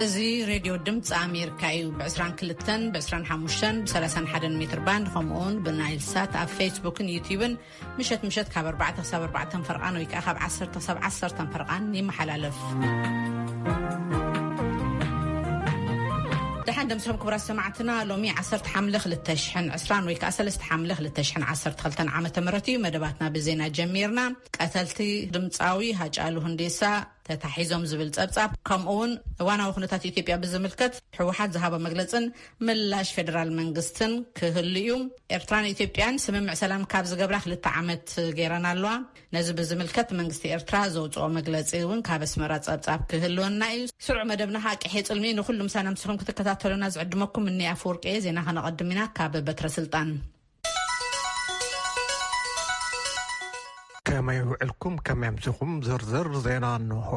እዚ ሬድዮ ድምፂ ኣሜሪካ እዩ። ብ22፣ ብ25፣ ብ31 ሜትር ባንድ፣ ከምኡውን ብናይል ሳት ኣብ ፌስቡክን ዩቲዩብን ምሸት ምሸት ካብ ኣርባዕተ ክሳብ ኣርባዕተ ፈርቓን ወይ ከዓ ካብ ዓሰርተ ክሳብ ዓሰርተ ፈርቓን ይመሓላለፍ። ደሓን ደምስኹም ክቡራት ሰማዕትና። ሎሚ ዓሰርተ ሓምለ ክልተ ሽሕን ዕስራን ወይ ከዓ ሰለስተ ሓምለ ክልተ ሽሕን ዓሰርተ ክልተን ዓመተ ምህረት እዩ። መደባትና ብዜና ጀሚርና። ቀተልቲ ድምፃዊ ሃጫሉ ሁንዴሳ ተታሒዞም ዝብል ጸብጻብ፣ ከምኡ እውን እዋናዊ ኩነታት ኢትዮጵያ ብዝምልከት ህወሓት ዝሃቦ መግለጽን ምላሽ ፌደራል መንግስትን ክህሉ እዩ። ኤርትራን ኢትዮጵያን ስምምዕ ሰላም ካብ ዝገብራ ክልተ ዓመት ገይረን ኣለዋ። ነዚ ብዝምልከት መንግስቲ ኤርትራ ዘውፅኦ መግለጺ እውን ካብ ኣስመራ ጸብጻብ ክህልወና እዩ። ስሩዕ መደብና ከዓ ቅሔ ጽልሚ ንኩሉ ምሳና ምስኹም ክትከታተሉና ዝዕድመኩም እኒ ኣፈወርቂ እየ። ዜና ከነቐድም ኢና ካብ በትረ ስልጣን። ከመይ ውዕልኩም፣ ከመይ ኣምሲኹም? ዝርዝር ዜና እንሆ።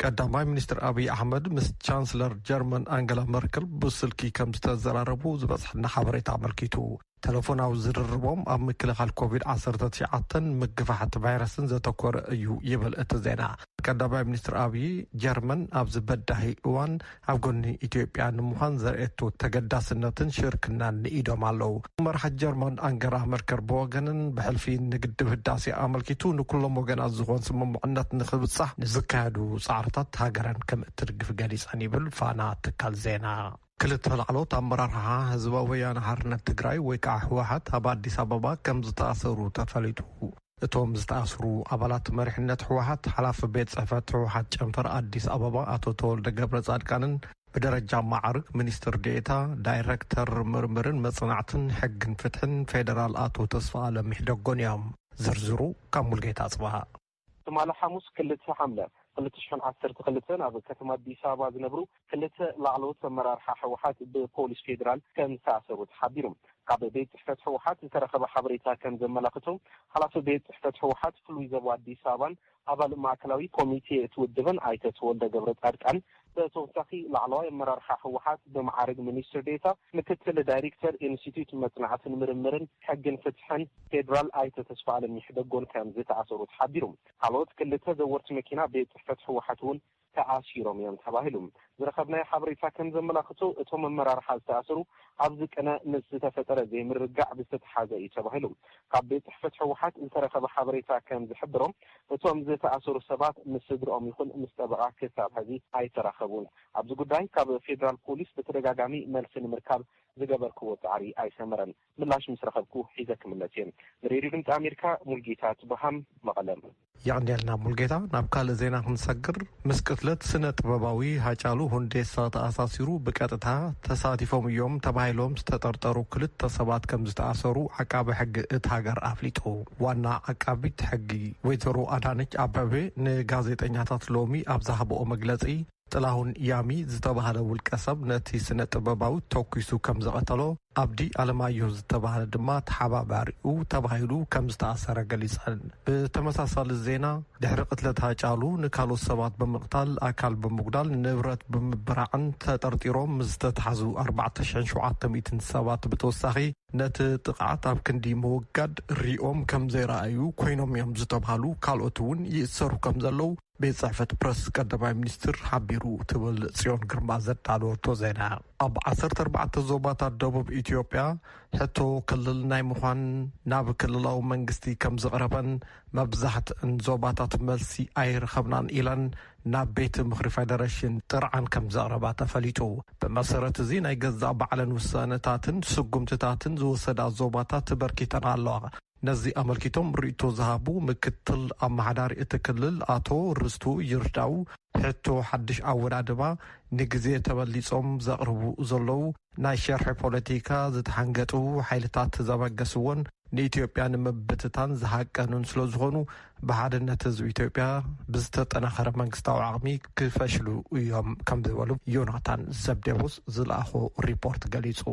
ቀዳማይ ሚኒስትር ኣብይ ኣሕመድ ምስ ቻንስለር ጀርመን ኣንገላ መርከል ብስልኪ ከም ዝተዘራረቡ ዝበጽሐና ሓበሬታ ኣመልኪቱ። ቴሌፎናዊ ዝርርቦም ኣብ ምክልኻል ኮቪድ ዓሰርተ ትሽዓተን ምግፋሕ እቲ ቫይረስን ዘተኮረ እዩ ይብል እቲ ዜና። ቀዳማይ ሚኒስትር ኣብይ ጀርመን ኣብዚ በዳሂ እዋን ኣብ ጎኒ ኢትዮጵያ ንምዃን ዘርእየቶ ተገዳስነትን ሽርክናን ንኢዶም ኣለዉ። መራሒ ጀርመን ኣንገላ መርከል ብወገነን ብሕልፊ ንግድብ ህዳሴ ኣመልኪቱ ንኩሎም ወገናት ዝኾን ስምምዕነት ንክብጻሕ ንዝካየዱ ጻዕርታት ሃገረን ከም እትድግፍ ገሊጸን ይብል ፋና ትካል ዜና። ክልተ ላዕለዎት ኣመራርሓ ህዝባዊ ወያነ ሓርነት ትግራይ ወይ ከዓ ህወሓት ኣብ ኣዲስ ኣበባ ከም ዝተኣሰሩ ተፈሊጡ። እቶም ዝተኣስሩ ኣባላት መሪሕነት ህወሓት፣ ሓላፊ ቤት ጽሕፈት ህወሓት ጨንፈር ኣዲስ ኣበባ ኣቶ ተወልደ ገብረ ጻድቃንን ብደረጃ ማዕርግ ሚኒስትር ዴኤታ ዳይሬክተር ምርምርን መጽናዕትን ሕግን ፍትሕን ፌደራል ኣቶ ተስፋ ኣለም ይሕደጎን እዮም። ዝርዝሩ ካብ ሙልጌታ ኣጽብሃ። ትማሊ ሓሙስ ክልተ ሓምለ ክልተ ሽሕን ዓሰርተ ክልተን ኣብ ከተማ ኣዲስ ኣበባ ዝነብሩ ክልተ ላዕለዎት ኣመራርሓ ህወሓት ብፖሊስ ፌደራል ከም ዝተኣሰሩ ተሓቢሩ። ካብ ቤት ጽሕፈት ህወሓት ዝተረኸበ ሓበሬታ ከም ዘመላኽቶ፣ ሓላፊ ቤት ጽሕፈት ህወሓት ፍሉይ ዞባ ኣዲስ ኣበባን ኣባል ማእከላዊ ኮሚቴ እቲ ውድብን ኣይተ ተወልደ ገብረ ጻድቃን፣ ብተወሳኺ ላዕለዋይ ኣመራርሓ ህወሓት ብመዓርግ ሚኒስትር ዴኤታ ምክትል ዳይሬክተር ኢንስቲትዩት መጽናዕትን ምርምርን ሕግን ፍትሕን ፌደራል ኣይተ ተስፋ ኣለም ይሕደጎን ከም ዝተኣሰሩ ተሓቢሩ። ካልኦት ክልተ ዘወርቲ መኪና ቤት ጽሕፈት ህወሓት እውን ተኣሲሮም እዮም ተባሂሉ። ዝረኸብናዮ ሓበሬታ ከም ዘመላኽቶ፣ እቶም ኣመራርሓ ዝተኣሰሩ ኣብዚ ቅነ ምስ ዝተፈጠረ ዘይምርግጋዕ ብዝተተሓዘ እዩ ተባሂሉ። ካብ ቤት ጽሕፈት ህወሓት ዝተረኸበ ሓበሬታ ከም ዝሕብሮ፣ እቶም ዝተኣሰሩ ሰባት ምስ ስድርኦም ይኹን ምስ ጠበቓ ክሳብ ሕዚ ኣይተራኸቡን። ኣብዚ ጉዳይ ካብ ፌደራል ፖሊስ ብተደጋጋሚ መልሲ ንምርካብ ዝገበርክዎ ጻዕሪ ኣይሰመረን። ምላሽ ምስ ረኸብኩ ሒዘ ክምለስ እየ። ንሬድዮ ድምፂ ኣሜሪካ፣ ሙልጌታ ጽብሃም፣ መቐለ። የቐንየልና ሙልጌታ። ናብ ካልእ ዜና ክንሰግር፣ ምስ ቅትለት ስነ ጥበባዊ ሃጫሉ ሁንዴሳ ተኣሳሲሩ ብቀጥታ ተሳቲፎም እዮም ተባሂሎም ዝተጠርጠሩ ክልተ ሰባት ከም ዝተኣሰሩ ዓቃቢ ሕጊ እቲ ሃገር ኣፍሊጡ። ዋና ዓቃቢት ሕጊ ወይዘሮ ኣዳነች ኣበቤ ንጋዜጠኛታት ሎሚ ኣብ ዝሃብኦ መግለጺ፣ ጥላሁን ያሚ ዝተባህለ ውልቀ ሰብ ነቲ ስነ ጥበባዊ ተኩሱ ከም ዝቐተሎ፣ ኣብዲ ኣለማየሁ ዝተባህለ ድማ ተሓባባሪኡ ተባሂሉ ከም ዝተኣሰረ ገሊጸን። ብተመሳሳሊ ዜና፣ ድሕሪ ቅትለት ሃጫሉ ንካልኦት ሰባት ብምቕታል፣ ኣካል ብምጉዳል፣ ንብረት ብምብራዕን ተጠርጢሮም ምስ ዝተታሕዙ ኣርባዕተ ሽሕን ሸውዓተ ሚእትን ሰባት ብተወሳኺ፣ ነቲ ጥቕዓት ኣብ ክንዲ ምውጋድ ሪኦም ከም ዘይረኣዩ ኮይኖም እዮም ዝተባህሉ ካልኦት እውን ይእሰሩ ከም ዘለዉ ቤት ጽሕፈት ፕረስ ቀዳማይ ሚኒስትር ሓቢሩ፣ ትብል ጽዮን ግርማ ዘዳለወቶ ዜና። ኣብ ዓሰርተ ኣርባዕተ ዞባታት ደቡብ ኢትዮጵያ ሕቶ ክልል ናይ ምዃን ናብ ክልላዊ መንግስቲ ከም ዝቕረበን መብዛሕትእን ዞባታት መልሲ ኣይረኸብናን ኢለን ናብ ቤት ምኽሪ ፌደሬሽን ጥርዓን ከም ዘቕረባ ተፈሊጡ። ብመሰረት እዚ ናይ ገዛእ ባዕለን ውሳነታትን ስጉምትታትን ዝወሰዳ ዞባታት በርኪተን ኣለዋ። ነዚ ኣመልኪቶም ርእይቶ ዝሃቡ ምክትል ኣመሓዳሪ እቲ ክልል ኣቶ ርስቱ ይርዳው፣ ሕቶ ሓድሽ ኣወዳድባ ንግዜ ተበሊጾም ዘቕርቡ ዘለዉ ናይ ሸርሒ ፖለቲካ ዝተሓንገጡ ሓይልታት ዘበገስዎን ንኢትዮጵያ ንምብትታን ዝሃቀኑን ስለ ዝኾኑ፣ ብሓድነት ህዝቢ ኢትዮጵያ ብዝተጠናኸረ መንግስታዊ ዓቕሚ ክፈሽሉ እዮም ከም ዝበሉ ዮናታን ዘብዴዎስ ዝለኣኾ ሪፖርት ገሊጹ።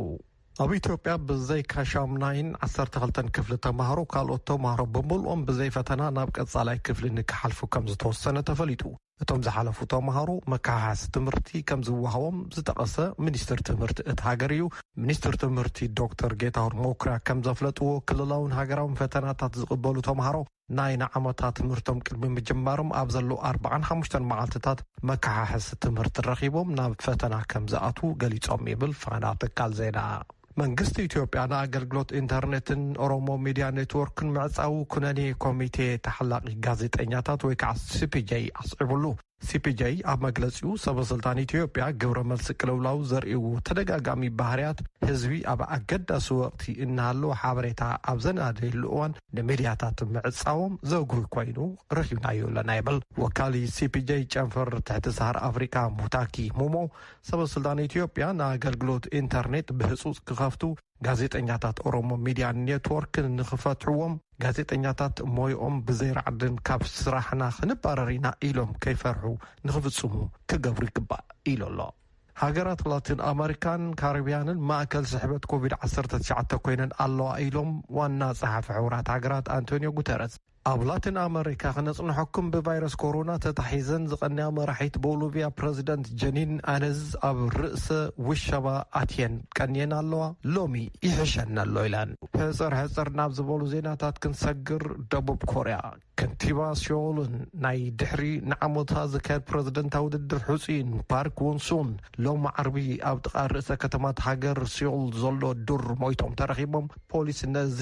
ኣብ ኢትዮጵያ ብዘይካ ሻምናይን ዓሰርተ ክልተን ክፍሊ ተማሃሮ፣ ካልኦት ተማሃሮ ብምልኦም ብዘይ ፈተና ናብ ቀጻላይ ክፍሊ ንክሓልፉ ከም ዝተወሰነ ተፈሊጡ። እቶም ዝሓለፉ ተምሃሮ መከሓሓሲ ትምህርቲ ከም ዝወሃቦም ዝጠቐሰ ሚኒስትር ትምህርቲ እቲ ሃገር እዩ። ሚኒስትር ትምህርቲ ዶክተር ጌታሁን መኩሪያ ከም ዘፍለጥዎ፣ ክልላውን ሃገራውን ፈተናታት ዝቕበሉ ተምሃሮ ናይ ንዓመታ ትምህርቶም ቅድሚ ምጅማሮም ኣብ ዘሎ ኣርባዓን ሓሙሽተን መዓልትታት መከሓሕሲ ትምህርቲ ረኺቦም ናብ ፈተና ከም ዝኣትዉ ገሊጾም ይብል ፋና ትካል ዜና። መንግስቲ ኢትዮጵያ ንኣገልግሎት ኢንተርኔትን ኦሮሞ ሚድያ ኔትወርክን ምዕጻዉ ኩነኔ ኮሚቴ ተሓላቒ ጋዜጠኛታት ወይ ከዓ ሲፒጄ ኣስዒቡሉ። ሲፒጄ ኣብ መግለጺኡ፣ ሰበ ስልጣን ኢትዮጵያ ግብረ መልሲ ቅልውላው ዘርእይዎ ተደጋጋሚ ባህርያት ህዝቢ ኣብ ኣገዳሲ ወቕቲ እናሃለወ ሓበሬታ ኣብ ዘናደየሉ እዋን ንሚድያታት ምዕጻዎም ዘጉሂ ኮይኑ ረኺብናዮ ኣለና ይብል። ወካሊ ሲፒጄ ጨንፈር ትሕቲ ሰሃር ኣፍሪቃ ሙታኪ ሙሞ፣ ሰበ ስልጣን ኢትዮጵያ ንኣገልግሎት ኢንተርኔት ብህጹጽ ክኸፍቱ፣ ጋዜጠኛታት ኦሮሞ ሚድያ ኔትወርክ ንኽፈትሕዎም፣ ጋዜጠኛታት ሞይኦም ብዘይ ራዕድን ካብ ስራሕና ክንባረር ኢና ኢሎም ከይፈርሑ ንኽፍጽሙ ክገብሩ ይግባእ ኢሉ ኣሎ። ሃገራት ላቲን ኣመሪካን ካሪብያንን ማእከል ስሕበት ኮቪድ ዓሰርተ ትሽዓተ ኮይነን ኣለዋ ኢሎም ዋና ጸሓፊ ሕቡራት ሃገራት ኣንቶኒዮ ጉተረስ። ኣብ ላቲን ኣመሪካ ክነጽንሐኩም፣ ብቫይረስ ኮሮና ተታሒዘን ዝቐንያ መራሒት ቦሊቪያ ፕረዚደንት ጀኒን ኣነዝ ኣብ ርእሰ ውሸባ ኣትየን ቀንየን ኣለዋ። ሎሚ ይሕሸኒ ኣሎ ኢለን። ሕጽር ሕጽር ናብ ዝበሉ ዜናታት ክንሰግር፣ ደቡብ ኮርያ ከንቲባ ሲኦልን ናይ ድሕሪ ንዓመታ ዝካየድ ፕረዚደንታዊ ውድድር ሕጹይን ፓርክ ውንሱን ሎም ዓርቢ ኣብ ጥቓ ርእሰ ከተማት ሃገር ሲኦል ዘሎ ዱር ሞይቶም ተረኺቦም። ፖሊስ ነዚ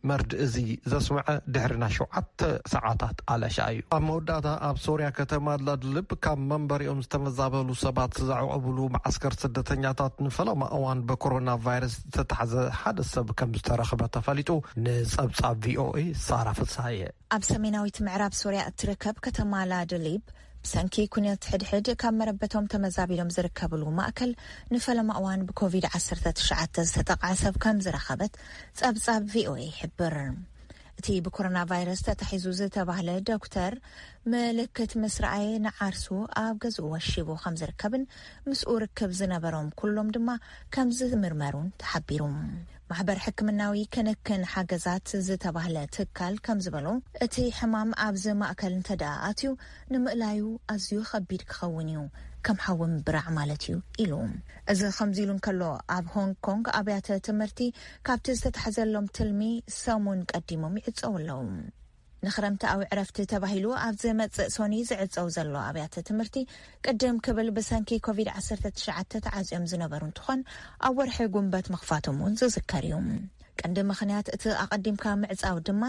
መርድእ እዚ ዘስምዐ ድሕሪ ናይ ሸውዓተ ሰዓታት ኣለሻ እዩ። ኣብ መወዳእታ፣ ኣብ ሶርያ ከተማ ላድልብ ካብ መንበሪኦም ዝተመዛበሉ ሰባት ዘዕቆብሉ መዓስከር ስደተኛታት ንፈለማ እዋን ብኮሮና ቫይረስ ዝተታሕዘ ሓደ ሰብ ከም ዝተረኽበ ተፈሊጡ። ንጸብጻብ ቪኦኤ ሳራ ፍሳየ። ኣብ ሰሜናዊት ምዕራብ ሶርያ እትርከብ ከተማ ላድሊብ ብሰንኪ ኩነት ሕድሕድ ካብ መረበቶም ተመዛቢሎም ዝርከብሉ ማእከል ንፈለማ እዋን ብኮቪድ ዓሰርተ ትሽዓተ ዝተጠቕዐ ሰብ ከም ዝረኸበት ጸብጻብ ቪኦኤ ይሕብር። እቲ ብኮሮና ቫይረስ ተታሒዙ ዝተባህለ ዶክተር፣ ምልክት ምስ ረኣየ ንዓርሱ ኣብ ገዝኡ ወሺቡ ከም ዝርከብን ምስኡ ርክብ ዝነበሮም ኩሎም ድማ ከም ዝምርመሩን ተሓቢሩ። ማሕበር ሕክምናዊ ክንክን ሓገዛት ዝተባህለ ትካል ከም ዝበሎ፣ እቲ ሕማም ኣብዚ ማእከል እንተ ደኣ ኣትዩ፣ ንምእላዩ ኣዝዩ ከቢድ ክኸውን እዩ፣ ከም ሓዊ ምብራዕ ማለት እዩ ኢሉ። እዚ ከምዚ ኢሉ እንከሎ፣ ኣብ ሆንግ ኮንግ ኣብያተ ትምህርቲ ካብቲ ዝተታሕዘሎም ትልሚ ሰሙን ቀዲሞም ይዕጸዉ ኣለዉ። ንኽረምታዊ ዕረፍቲ ተባሂሉ ኣብ ዝመጽእ ሶኒ ዝዕጸው ዘሎ ኣብያተ ትምህርቲ፣ ቅድም ክብል ብሰንኪ ኮቪድ ዓሰርተ ትሽዓተ ተዓጽዮም ዝነበሩ እንትኾን፣ ኣብ ወርሒ ጉንበት ምኽፋቶም እውን ዝዝከር እዩ። ቀንዲ ምኽንያት እቲ ኣቐዲምካ ምዕጻው ድማ፣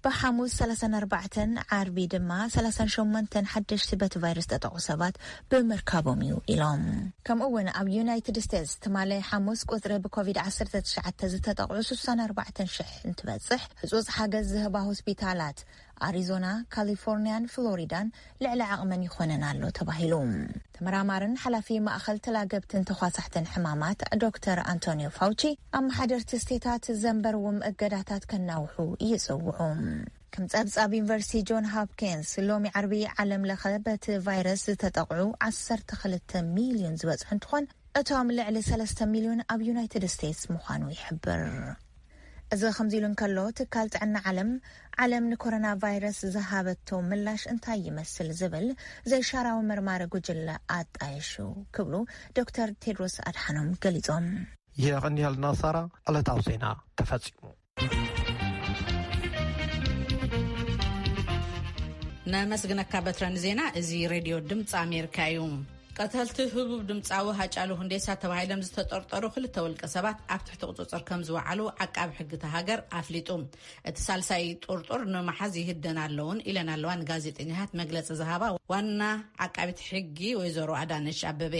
ብሓሙስ ሰላሳን ኣርባዕተን፣ ዓርቢ ድማ ሰላሳን ሸሞንተን ሓደሽቲ በቲ ቫይረስ ዝተጠቑ ሰባት ብምርካቦም እዩ ኢሎም። ከምኡ እውን ኣብ ዩናይትድ ስቴትስ ትማሊ ሓሙስ ቁጽሪ ብኮቪድ ዓሰርተ ትሽዓተ ዝተጠቕዑ ስሳን ኣርባዕተን ሽሕ እንትበጽሕ፣ ህጹጽ ሓገዝ ዝህባ ሆስፒታላት ኣሪዞና፣ ካሊፎርኒያን ፍሎሪዳን ልዕሊ ዓቕመን ይኾነን ኣሎ ተባሂሉ። ተመራማርን ሓላፊ ማእኸል ተላገብትን ተዃሳሕትን ሕማማት ዶክተር ኣንቶኒዮ ፋውቺ፣ ኣመሓደርቲ ስቴታት ዘንበርዎም እገዳታት ከናውሑ ይጽውዑ። ከም ጸብጻብ ዩኒቨርሲቲ ጆን ሆፕኪንስ፣ ሎሚ ዓርቢ ዓለም ለኸ በቲ ቫይረስ ዝተጠቕዑ ዓሰርተ ክልተ ሚልዮን ዝበጽሑ እንትኾን፣ እቶም ልዕሊ ሰለስተ ሚልዮን ኣብ ዩናይትድ ስቴትስ ምዃኑ ይሕብር። እዚ ከምዚ ኢሉ እንከሎ፣ ትካል ጥዕና ዓለም፣ ዓለም ንኮሮና ቫይረስ ዝሃበቶ ምላሽ እንታይ ይመስል ዝብል ዘይሻራዊ መርማሪ ጉጅለ ኣጣየሹ ክብሉ ዶክተር ቴድሮስ ኣድሓኖም ገሊጾም። የቐንየልና ሳራ። ዕለታዊ ዜና ተፈጺሙ። ነመስግነካ በትረ ንዜና። እዚ ሬድዮ ድምፂ ኣሜሪካ እዩ። ቀተልቲ ህቡብ ድምፃዊ ሃጫሉ ሁንዴሳ ተባሂሎም ዝተጠርጠሩ ክልተ ውልቀ ሰባት ኣብ ትሕቲ ቁፅፅር ከም ዝወዓሉ ዓቃቢ ሕጊ እታ ሃገር ኣፍሊጡ። እቲ ሳልሳይ ጥርጡር ንምሓዝ ይህደን ኣለውን ኢለን ኣለዋ ንጋዜጠኛታት መግለፂ ዝሃባ ዋና ዓቃቢት ሕጊ ወይዘሮ ኣዳነሽ ኣበበ።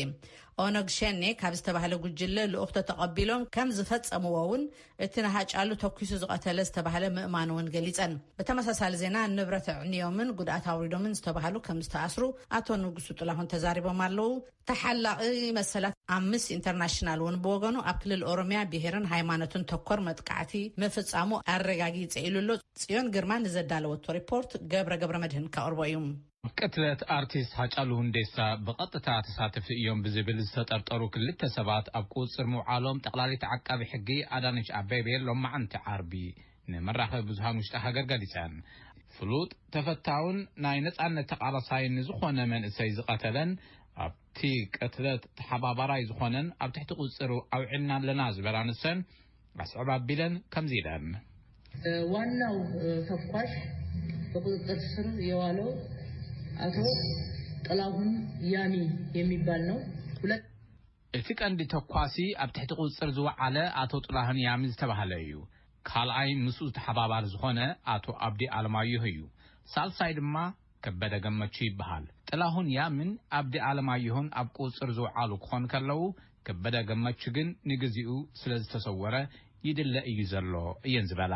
ኦነግ ሸኔ ካብ ዝተባህለ ጉጅለ ልኡኽ ተተቐቢሎም ከም ዝፈፀምዎ እውን እቲ ንሃጫሉ ተኩሱ ዝቐተለ ዝተባህለ ምእማኑ እውን ገሊፀን። ብተመሳሳሊ ዜና፣ ንብረት ኣዕንዮምን ጉድኣት ኣውሪዶምን ዝተባህሉ ከም ዝተኣስሩ ኣቶ ንጉሱ ጥላሁን ተዛሪቦም ኣለዉ። ተሓላቒ መሰላት ኣምነስቲ ኢንተርናሽናል እውን ብወገኑ፣ ኣብ ክልል ኦሮሚያ ብሄርን ሃይማኖትን ተኮር መጥቃዕቲ ምፍፃሙ ኣረጋጊፀ ኢሉ ኣሎ። ጽዮን ግርማ ንዘዳለወቶ ሪፖርት ገብረ ገብረ መድህን ከቕርቦ እዩ። ቅትለት ኣርቲስት ሃጫሉ ሁንዴሳ ብቐጥታ ተሳተፊ እዮም ብዝብል ዝተጠርጠሩ ክልተ ሰባት ኣብ ቁፅፅር ምውዓሎም ጠቕላሊት ዓቃቢ ሕጊ ኣዳነች ኣቤቤ ሎማዓንቲ ዓርቢ ንመራኸቢ ብዙሃን ውሽጢ ሃገር ገሊፀን። ፍሉጥ ተፈታውን ናይ ነጻነት ተቓላሳይን ዝኾነ መንእሰይ ዝቐተለን ኣብቲ ቅትለት ተሓባባራይ ዝኾነን ኣብ ትሕቲ ቁጽር ኣውዒልና ኣለና ዝበላ ንሰን ኣስዕብ ኣቢለን ከምዚ ኢለን። ዋናው ተኳሽ በቁጥጥር ስር የዋለው አቶ ጥላሁን ያሚ የሚባል ነው። ሁለት እቲ ቀንዲ ተኳሲ ኣብ ትሕቲ ቁጽር ዝወዓለ ኣቶ ጥላሁን ያሚ ዝተባህለ እዩ። ካልኣይ ምስኡ ዝተሓባባር ዝኾነ ኣቶ ኣብዲ ኣለማየሁ እዩ። ሳልሳይ ድማ ከበደ ገመቹ ይበሃል። ጥላሁን ያምን ኣብዲ ኣለማየሁን ኣብ ቁጽር ዝወዓሉ ክኾን ከለዉ፣ ከበደ ገመቹ ግን ንግዚኡ ስለ ዝተሰወረ ይድለ እዩ ዘሎ እየን ዝበላ።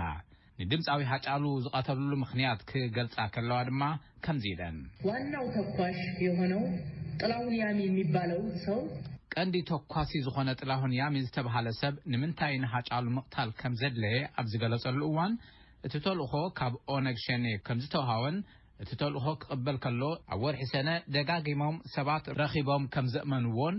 ንድምፃዊ ሃጫሉ ዝቐተልሉ ምኽንያት ክገልጻ ከለዋ ድማ ከምዚ ኢለን። ዋናው ተኳሽ የሆነው ጥላሁን ያሚ የሚባለው ሰው ቀንዲ ተኳሲ ዝኾነ ጥላሁን ያሚ ዝተባሃለ ሰብ ንምንታይ ንሃጫሉ ምቕታል ከም ዘድለየ ኣብ ዝገለጸሉ እዋን፣ እቲ ተልእኾ ካብ ኦነግ ሸኔ ከም ዝተውሃወን እቲ ተልእኾ ክቕበል ከሎ ኣብ ወርሒ ሰነ ደጋጊሞም ሰባት ረኺቦም ከም ዘእመንዎን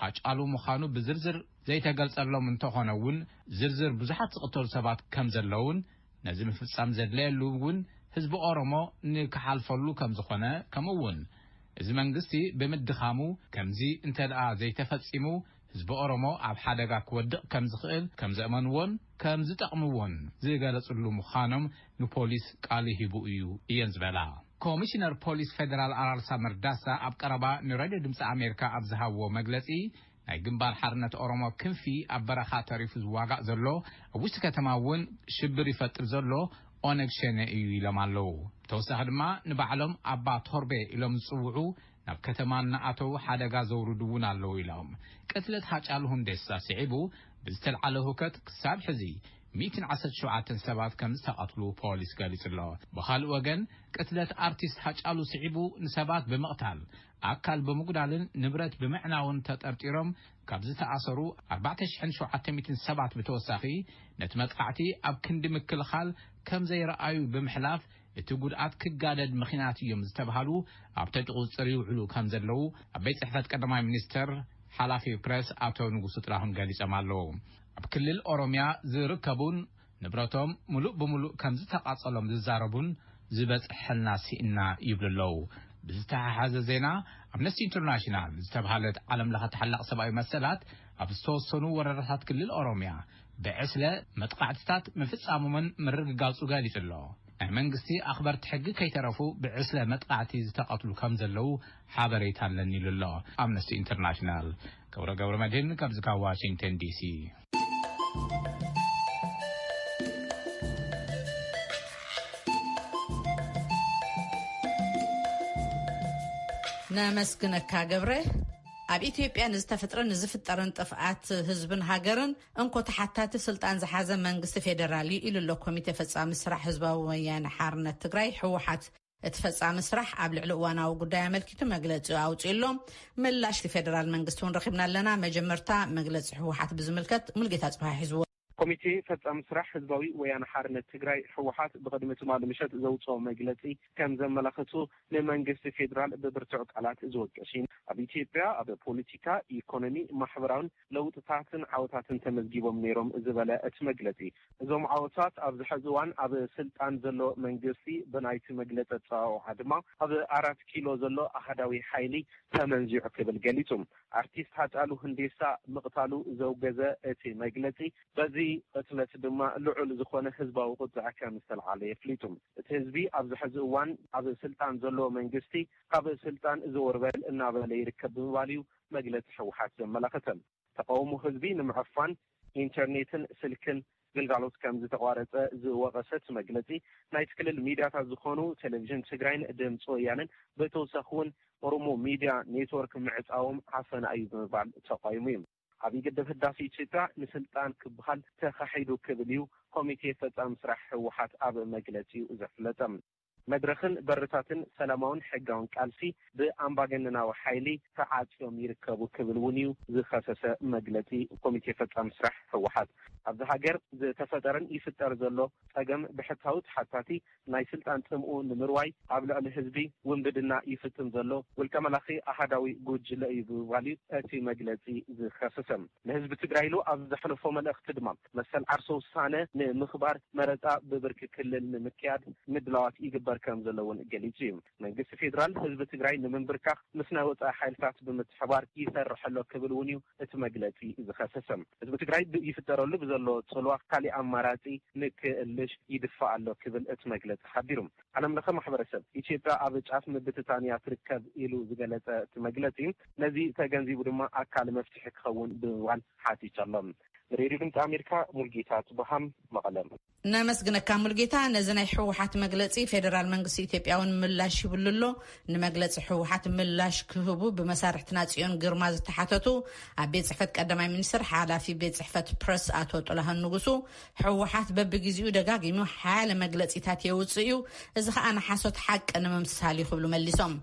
ሃጫሉ ምዃኑ ብዝርዝር ዘይተገልጸሎም እንተኾነ እውን ዝርዝር ብዙሓት ዝቕተሉ ሰባት ከም ዘለውን ነዚ ምፍጻም ዘድለየሉ እውን ህዝቢ ኦሮሞ ንክሓልፈሉ ከም ዝኾነ ከምኡ እውን እዚ መንግስቲ ብምድኻሙ ከምዚ እንተ ደኣ ዘይተፈጺሙ ህዝቢ ኦሮሞ ኣብ ሓደጋ ክወድቕ ከም ዝኽእል ከም ዘእመንዎን ከም ዝጠቕምዎን ዝገለጽሉ ምዃኖም ንፖሊስ ቃል ሂቡ እዩ እየን ዝበላ። ኮሚሽነር ፖሊስ ፌደራል ኣራርሳ መርዳሳ ኣብ ቀረባ ንሬድዮ ድምፂ ኣሜሪካ ኣብ ዝሃብዎ መግለፂ ናይ ግንባር ሓርነት ኦሮሞ ክንፊ ኣብ በረኻ ተሪፉ ዝዋጋእ ዘሎ ኣብ ውሽጢ ከተማ እውን ሽብር ይፈጥር ዘሎ ኦነግ ሸኔ እዩ ኢሎም ኣለዉ። ብተወሳኺ ድማ ንባዕሎም ኣባ ቶርቤ ኢሎም ዝፅውዑ ናብ ከተማ እናኣተዉ ሓደጋ ዘውርዱ እውን ኣለዉ ኢሎም። ቅትለት ሃጫሉ ሁንዴሳ ስዒቡ ብዝተልዓለ ሁከት ክሳብ ሕዚ ሚእትን ዓሰርተ ሸውዓተን ሰባት ከም ዝተቐትሉ ፖሊስ ገሊጹ ኣሎ። ብኻልእ ወገን ቅትለት ኣርቲስት ሃጫሉ ስዒቡ ንሰባት ብምቕታል ኣካል ብምጉዳልን ንብረት ብምዕናውን ተጠርጢሮም ካብ ዝተኣሰሩ ኣርባዕተ ሽሕን ሸውዓተ ሚእትን ሰባት ብተወሳኺ ነቲ መጥቃዕቲ ኣብ ክንዲ ምክልኻል ከም ዘይረኣዩ ብምሕላፍ እቲ ጉድኣት ክጋደድ ምኽንያት እዮም ዝተባሃሉ ኣብ ትሕቲ ቁፅፅር ይውዕሉ ከም ዘለዉ ኣብ ቤት ፅሕፈት ቀዳማይ ሚኒስትር ሓላፊ ፕሬስ ኣቶ ንጉሱ ጥላሁን ገሊጾም ኣለዉ። ኣብ ክልል ኦሮሚያ ዝርከቡን ንብረቶም ሙሉእ ብሙሉእ ከም ዝተቓጸሎም ዝዛረቡን ዝበጽሐልና ስኢና ይብሉ ኣለዉ። ብዝተሓሓዘ ዜና ኣምነስቲ ኢንተርናሽናል ዝተባሃለት ዓለም ለኸ ተሓላቕ ሰብኣዊ መሰላት ኣብ ዝተወሰኑ ወረዳታት ክልል ኦሮሚያ ብዕስለ መጥቃዕትታት ምፍጻሞምን ምርግጋጹ ገሊጹ ኣሎ። ናይ መንግስቲ ኣኽበርቲ ሕጊ ከይተረፉ ብዕስለ መጥቃዕቲ ዝተቐትሉ ከም ዘለዉ ሓበሬታ ኣለኒ ኢሉ ኣሎ ኣምነስቲ ኢንተርናሽናል። ገብረ ገብረ መድህን ካብዚ ካብ ዋሽንግተን ዲሲ። ነመስግነካ ገብረ። ኣብ ኢትዮጵያ ንዝተፈጥረን ንዝፍጠርን ጥፍኣት ህዝብን ሃገርን እንኮ ተሓታቲ ስልጣን ዝሓዘ መንግስቲ ፌደራል እዩ ኢሉ ኣሎ ኮሚቴ ፈጻሚ ስራሕ ህዝባዊ ወያነ ሓርነት ትግራይ ህወሓት። እቲ ፈጻሚ ስራሕ ኣብ ልዕሊ እዋናዊ ጉዳይ ኣመልኪቱ መግለጺ ኣውጺኡ ኣሎ። ምላሽ እቲ ፌደራል መንግስቲ እውን ረኺብና ኣለና። መጀመርታ መግለጺ ህወሓት ብዝምልከት ሙልጌታ ጽባህ ሒዝዎ። ኮሚቴ ፈጻሚ ስራሕ ህዝባዊ ወያነ ሓርነት ትግራይ ህወሓት ብቕድሚ ትማሊ ምሸት ዘውፅኦ መግለፂ ከም ዘመላኸቱ ንመንግስቲ ፌዴራል ብብርቱዕ ቃላት ዝወቀስ እዩ። ኣብ ኢትዮጵያ ኣብ ፖለቲካ፣ ኢኮኖሚ፣ ማሕበራውን ለውጥታትን ዓወታትን ተመዝጊቦም ነይሮም ዝበለ እቲ መግለፂ እዞም ዓወታት ኣብዚ ሕዚ እዋን ኣብ ስልጣን ዘሎ መንግስቲ ብናይቲ መግለፂ ኣፀዋውዓ ድማ ኣብ ኣራት ኪሎ ዘሎ ኣሃዳዊ ሓይሊ ተመንዚዑ ክብል ገሊፁ። ኣርቲስት ሃጫሉ ህንዴሳ ምቕታሉ ዘውገዘ እቲ መግለፂ በዚ ቅትለት ድማ ልዑል ዝኾነ ህዝባዊ ቁፅዐ ከም ዝተልዓለ የፍሊጡ። እቲ ህዝቢ ኣብዚ ሕዚ እዋን ኣብ ስልጣን ዘለዎ መንግስቲ ካብ ስልጣን ዘወርበል እናበለ ይርከብ ብምባል እዩ መግለፂ ህወሓት ዘመላኸተ። ተቃውሞ ህዝቢ ንምዕፋን ኢንተርኔትን ስልክን ግልጋሎት ከም ዝተቋረፀ ዝወቐሰት መግለፂ ናይቲ ክልል ሚድያታት ዝኾኑ ቴሌቪዥን ትግራይን ድምፂ ወያንን ብተወሳኺ እውን ኦሮሞ ሚድያ ኔትወርክ ምዕፃዎም ዓፈና እዩ ብምባል ተቃይሙ እዩ። ኣብ ግድብ ህዳሴ ኢትዮጵያ ንስልጣን ክበሃል ተኻሒዱ ክብል እዩ ኮሚቴ ፈፃሚ ስራሕ ህወሓት ኣብ መግለፂኡ ዘፍለጠ። መድረኽን በርታትን ሰላማውን ሕጋውን ቃልሲ ብኣምባገነናዊ ሓይሊ ተዓፅዮም ይርከቡ ክብል እውን እዩ ዝኸሰሰ መግለፂ ኮሚቴ ፈፃሚ ስራሕ ህወሓት። ኣብዚ ሃገር ዝተፈጠረን ይፍጠር ዘሎ ፀገም ብሕታዊ ተሓታቲ ናይ ስልጣን ፅምኡ ንምርዋይ ኣብ ልዕሊ ህዝቢ ውንብድና ይፍፅም ዘሎ ውልቀ መላኺ ኣሃዳዊ ጉጅለ እዩ ብምባል እዩ እቲ መግለፂ ዝኸሰሰ። ንህዝቢ ትግራይ ኢሉ ኣብ ዘሕለፎ መልእኽቲ ድማ መሰል ዓርሰ ውሳነ ንምኽባር መረፃ ብብርኪ ክልል ንምክያድ ምድላዋት ይግበር ከም ዘሎ እውን ገሊጹ እዩ። መንግስቲ ፌዴራል ህዝቢ ትግራይ ንምንብርካኽ ምስ ናይ ወጻኢ ሓይልታት ብምትሕባር ይሰርሕ ኣሎ ክብል እውን እዩ እቲ መግለጺ ዝኸሰሰ። ህዝቢ ትግራይ ብ-፣ ይፍጠረሉ ብዘሎ ጽልዋ ካሊእ ኣማራጺ ንክእልሽ ይድፋእ ኣሎ ክብል እቲ መግለጺ ሓቢሩ። ዓለም ለኸ ማሕበረሰብ፣ ኢትዮጵያ ኣብ ጫፍ ምብትታን እያ ትርከብ ኢሉ ዝገለጸ እቲ መግለጺ፣ ነዚ ተገንዚቡ ድማ ኣካል መፍትሒ ክኸውን ብምባል ሓቲቱ ኣሎ። ንሬድዮ ድምፂ ኣሜሪካ፣ ሙልጌታ ጽቡሃም፣ መቐለ። ነመስግነካ ሙልጌታ። ነዚ ናይ ህወሓት መግለጺ ፌደራል መንግስቲ ኢትዮጵያ እውን ምላሽ ይብሉ ኣሎ። ንመግለጺ ህወሓት ምላሽ ክህቡ ብመሳርሕትና ጽዮን ግርማ ዝተሓተቱ ኣብ ቤት ጽሕፈት ቀዳማይ ሚኒስትር ሓላፊ ቤት ጽሕፈት ፕረስ ኣቶ ጥላሁን ንጉሱ፣ ህወሓት በብግዜኡ ደጋጊሙ ሓያለ መግለጺታት የውጽእ እዩ፣ እዚ ኸኣ ንሓሶት ሓቂ ንምምስሳል እዩ ክብሉ መሊሶም።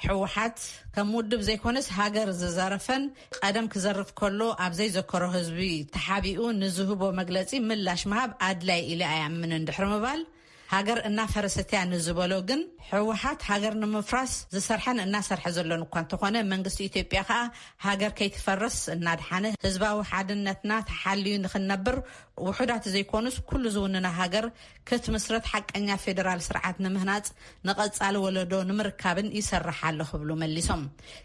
ህወሓት ከም ውድብ ዘይኮነስ ሃገር ዝዘረፈን ቀደም ክዘርፍ ከሎ ኣብ ዘይዘከሮ ህዝቢ ተሓቢኡ ንዝህቦ መግለጺ ምላሽ ምሃብ ኣድላይ ኢለ ኣይኣምንን ድሕሪ ምባል፣ ሃገር እናፈረሰት እያ ንዝበሎ ግን፣ ህወሓት ሃገር ንምፍራስ ዝሰርሐን እናሰርሐ ዘሎን እኳ እንተኾነ፣ መንግስቲ ኢትዮጵያ ከኣ ሃገር ከይትፈርስ እናድሓነ፣ ህዝባዊ ሓድነትና ተሓልዩ ንኽንነብር፣ ውሑዳት ዘይኮኑስ ኩሉ ዝውንና ሃገር ክትምስረት ሓቀኛ ፌደራል ስርዓት ንምህናጽ ንቐጻሊ ወለዶ ንምርካብን ይሰርሕ ኣሎ ክብሉ መሊሶም።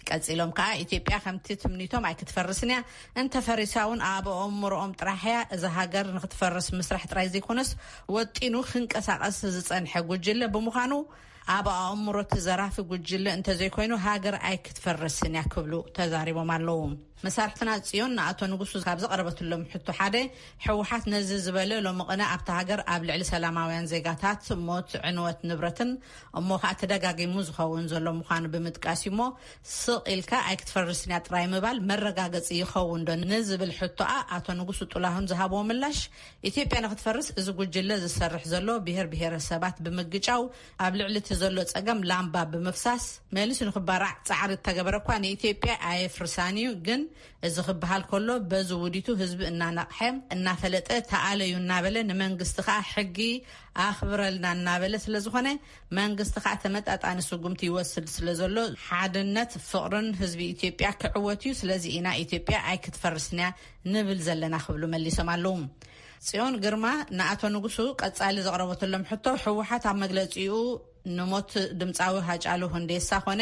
ቀጺሎም ከኣ ኢትዮጵያ ከምቲ ትምኒቶም ኣይክትፈርስን እያ፣ እንተፈሪሳ እውን ኣብ ኣእምሮኦም ጥራሕ እያ። እዛ ሃገር ንክትፈርስ ምስራሕ ጥራይ ዘይኮነስ ወጢኑ ክንቀሳቐስ ዝጸንሐ ጉጅለ ብምዃኑ ኣብ ኣእምሮ እቲ ዘራፊ ጉጅለ እንተዘይኮይኑ ሃገር ኣይክትፈርስን እያ ክብሉ ተዛሪቦም ኣለዉ። መሳርሕትና ጽዮን ንኣቶ ንጉሱ ካብ ዘቐረበትሎም ሕቶ ሓደ፣ ህወሓት ነዚ ዝበለ ሎሚ ቅነ ኣብታ ሃገር ኣብ ልዕሊ ሰላማውያን ዜጋታት ሞት፣ ዕንወት ንብረትን እሞ ከኣ ተደጋጊሙ ዝኸውን ዘሎ ምዃኑ ብምጥቃስ እዩ እሞ ስቕ ኢልካ ኣይክትፈርስን እያ ጥራይ ምባል መረጋገጺ ይኸውን ዶ ንዝብል ሕቶኣ ኣቶ ንጉሱ ጥላሁን ዝሃብዎ ምላሽ፣ ኢትዮጵያ ንክትፈርስ እዚ ጉጅለ ዝሰርሕ ዘሎ ብሄር ብሄረሰባት ብምግጫው ኣብ ልዕሊ እቲ ዘሎ ጸገም ላምባ ብምፍሳስ መሊሱ ንክባራዕ ጻዕሪ እተገበረ እኳ ንኢትዮጵያ ኣየፍርሳን እዩ። ግን እዚ ክበሃል ከሎ በዚ ውዲቱ ህዝቢ እናነቕሐ እናፈለጠ ተኣለዩ እናበለ ንመንግስቲ ከኣ ሕጊ ኣኽብረልና እናበለ ስለ ዝኾነ መንግስቲ ከኣ ተመጣጣኒ ስጉምቲ ይወስድ ስለ ዘሎ ሓድነት ፍቕርን ህዝቢ ኢትዮጵያ ክዕወት እዩ። ስለዚ ኢና ኢትዮጵያ ኣይክትፈርስን እያ ንብል ዘለና ክብሉ መሊሶም ኣለዉ። ጽዮን ግርማ ንኣቶ ንጉሱ ቀጻሊ ዘቕረበትሎም ሕቶ፣ ህወሓት ኣብ መግለጺኡ ንሞት ድምጻዊ ሃጫሉ ሁንዴሳ ኮነ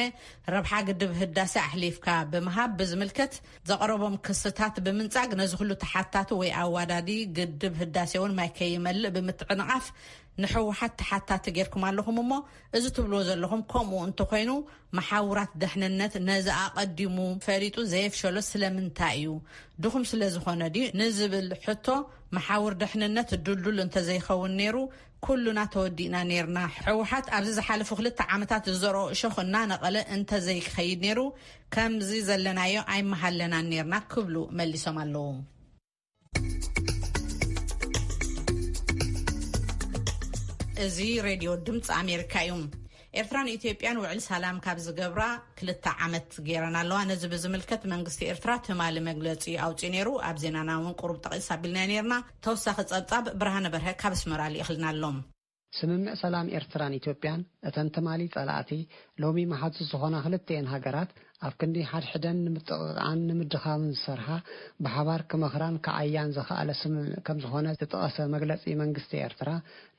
ረብሓ ግድብ ህዳሴ ኣሕሊፍካ ብምሃብ ብዝምልከት ዘቕረቦም ክስታት ብምንጻግ ነዚ ኩሉ ተሓታቲ ወይ ኣዋዳዲ ግድብ ህዳሴ እውን ማይ ከይመልእ ብምትዕንቓፍ ንህወሓት ተሓታቲ ጌርኩም ኣለኹም እሞ እዚ ትብልዎ ዘለኹም ከምኡ እንተኾይኑ መሓውራት ደሕንነት ነዚ ኣቐዲሙ ፈሊጡ ዘየፍሸሎ ስለምንታይ እዩ? ድኹም ስለ ዝኾነ ድዩ ንዝብል ሕቶ መሓውር ደሕንነት ድልዱል እንተዘይኸውን ነይሩ ኩሉና ተወዲእና ነይርና። ህወሓት ኣብዚ ዝሓለፉ ክልተ ዓመታት ዝዘርኦ እሾኽ እናነቐለ እንተዘይክኸይድ ነይሩ ከምዚ ዘለናዮ ኣይመሃለናን ነይርና ክብሉ መሊሶም ኣለዉ። እዚ ሬድዮ ድምፂ ኣሜሪካ እዩ። ኤርትራን ኢትዮጵያን ውዕል ሰላም ካብ ዝገብራ ክልተ ዓመት ገይረን ኣለዋ። ነዚ ብዝምልከት መንግስቲ ኤርትራ ትማሊ መግለጺ ኣውጺኡ ነይሩ። ኣብ ዜናና እውን ቁሩብ ጠቒስ ኣቢልና ነይርና። ተወሳኺ ጸብጻብ ብርሃነ በርሀ ካብ ኣስመራ ልኢኽልና ኣሎ። ስምምዕ ሰላም ኤርትራን ኢትዮጵያን እተን ትማሊ ጸላእቲ ሎሚ መሓዙት ዝኾና ክልተኤን ሃገራት ኣብ ክንዲ ሓድሕደን ንምጥቕቓን ንምድኻምን ዝሰርሓ ብሓባር ክመኽራን ክዓያን ዘኽኣለ ስምምዕ ከም ዝኾነ ዝጠቐሰ መግለጺ መንግስቲ ኤርትራ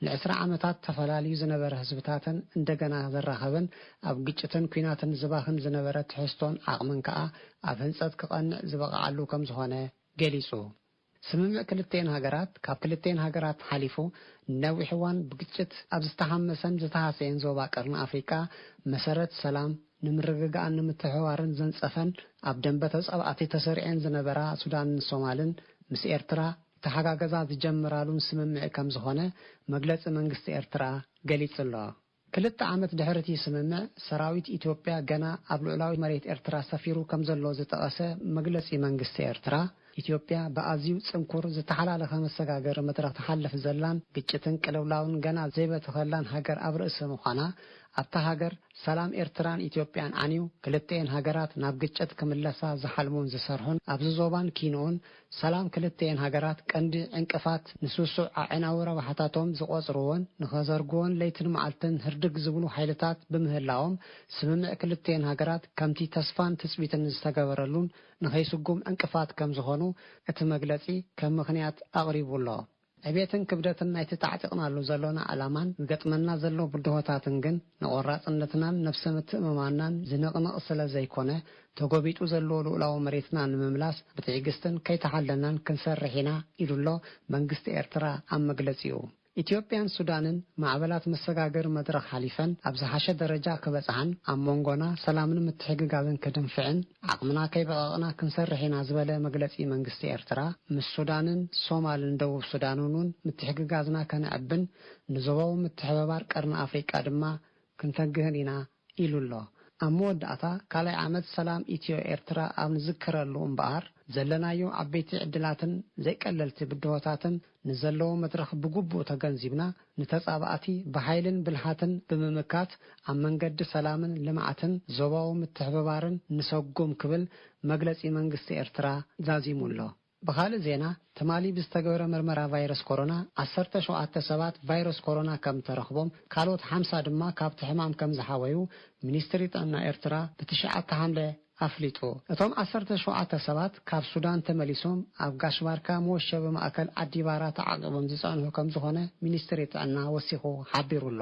ንዕስራ ዓመታት ተፈላልዩ ዝነበረ ህዝብታተን እንደገና ዘራኸብን ኣብ ግጭትን ኲናትን ዝባኽን ዝነበረ ትሕዝቶን ዓቕምን ከኣ ኣብ ህንጸት ክቐንዕ ዝበቕዓሉ ከም ዝኾነ ገሊጹ። ስምምዕ ክልተኤን ሃገራት ካብ ክልተኤን ሃገራት ሓሊፉ ንነዊሕ እዋን ብግጭት ኣብ ዝተሃመሰን ዝተሃሰየን ዞባ ቀርኒ ኣፍሪቃ መሰረት ሰላም ንምርግጋእን ንምትሕብባርን ዘንጸፈን ኣብ ደንበ ተጻባእቲ ተሰሪዐን ዝነበራ ሱዳንን ሶማልን ምስ ኤርትራ ተሓጋገዛ ዝጀምራሉን ስምምዕ ከም ዝኾነ መግለጺ መንግስቲ ኤርትራ ገሊጹ ኣሎ። ክልተ ዓመት ድሕሪ እቲ ስምምዕ ሰራዊት ኢትዮጵያ ገና ኣብ ልዑላዊ መሬት ኤርትራ ሰፊሩ ከም ዘሎ ዝጠቐሰ መግለጺ መንግስቲ ኤርትራ፣ ኢትዮጵያ ብኣዝዩ ጽንኩር ዝተሓላለኸ መሰጋገሪ መድረኽ ትሓልፍ ዘላን ግጭትን ቅልውላውን ገና ዘይበተኸላን ሃገር ኣብ ርእሲ ምዃና ኣብታ ሃገር ሰላም ኤርትራን ኢትዮጵያን ዓንዩ ክልተኤን ሃገራት ናብ ግጭት ክምለሳ ዝሓልሙን ዝሰርሑን ኣብዚ ዞባን ኪንኡን ሰላም ክልተኤን ሃገራት ቀንዲ ዕንቅፋት ንስሱዕ ኣዕናዊ ረብሓታቶም ዝቖጽርዎን ንኸዘርግዎን ለይትን መዓልትን ህርድግ ዝብሉ ሓይልታት ብምህላዎም ስምምዕ ክልተኤን ሃገራት ከምቲ ተስፋን ትጽቢትን ዝተገበረሉን ንኸይስጉም ዕንቅፋት ከም ዝኾኑ እቲ መግለጺ ከም ምኽንያት ኣቕሪቡ ኣሎ። ዕቤትን ክብደትን ናይቲ ተዓጢቕናሉ ዘሎና ዕላማን ዝገጥመና ዘሎ ብድሆታትን ግን ንቆራጽነትናን ነብሰ ምትእምማንናን ዝንቕንቕ ስለ ዘይኮነ፣ ተጎቢጡ ዘሎ ልኡላዊ መሬትና ንምምላስ ብትዕግስትን ከይተሓለናን ክንሰርሕ ኢና ኢሉ ኣሎ መንግስቲ ኤርትራ ኣብ መግለጺኡ። ኢትዮጵያን ሱዳንን ማዕበላት መሰጋገሪ መድረኽ ሓሊፈን ኣብ ዝሓሸ ደረጃ ክበጽሓን ኣብ መንጎና ሰላምን ምትሕግጋዝን ክድንፍዕን ዓቕምና ከይበቐቕና ክንሰርሕ ኢና ዝበለ መግለጺ መንግስቲ ኤርትራ፣ ምስ ሱዳንን ሶማልን ደቡብ ሱዳንን እውን ምትሕግጋዝና ከነዕብን ንዞባዊ ምትሕብባር ቀርኒ ኣፍሪቃ ድማ ክንተግህን ኢና ኢሉ ኣሎ። ኣብ መወዳእታ ካልኣይ ዓመት ሰላም ኢትዮ ኤርትራ ኣብ ንዝክረሉ እምበኣር ዘለናዮ ዓበይቲ ዕድላትን ዘይቀለልቲ ብድሆታትን ንዘለዎ መድረኽ ብግቡእ ተገንዚብና ንተጻባእቲ ብሓይልን ብልሃትን ብምምካት ኣብ መንገዲ ሰላምን ልምዓትን ዞባዊ ምትሕብባርን ንሰጉም ክብል መግለጺ መንግስቲ ኤርትራ ዛዚሙ ኣሎ። ብኻልእ ዜና፣ ትማሊ ብዝተገበረ መርመራ ቫይረስ ኮሮና ዓሰርተ ሸውዓተ ሰባት ቫይረስ ኮሮና ከም ተረኽቦም ካልኦት ሓምሳ ድማ ካብቲ ሕማም ከም ዝሓወዩ ሚኒስትሪ ጥዕና ኤርትራ ብትሽዓተ ሓምለ ኣፍሊጡ። እቶም ዓሰርተ ሸውዓተ ሰባት ካብ ሱዳን ተመሊሶም ኣብ ጋሽ ባርካ መወሸቢ ማእከል ዓዲባራ ተዓቂቦም ዝጸንሑ ከም ዝኾነ ሚኒስትሪ ጥዕና ወሲኹ ሓቢሩ ኣሎ።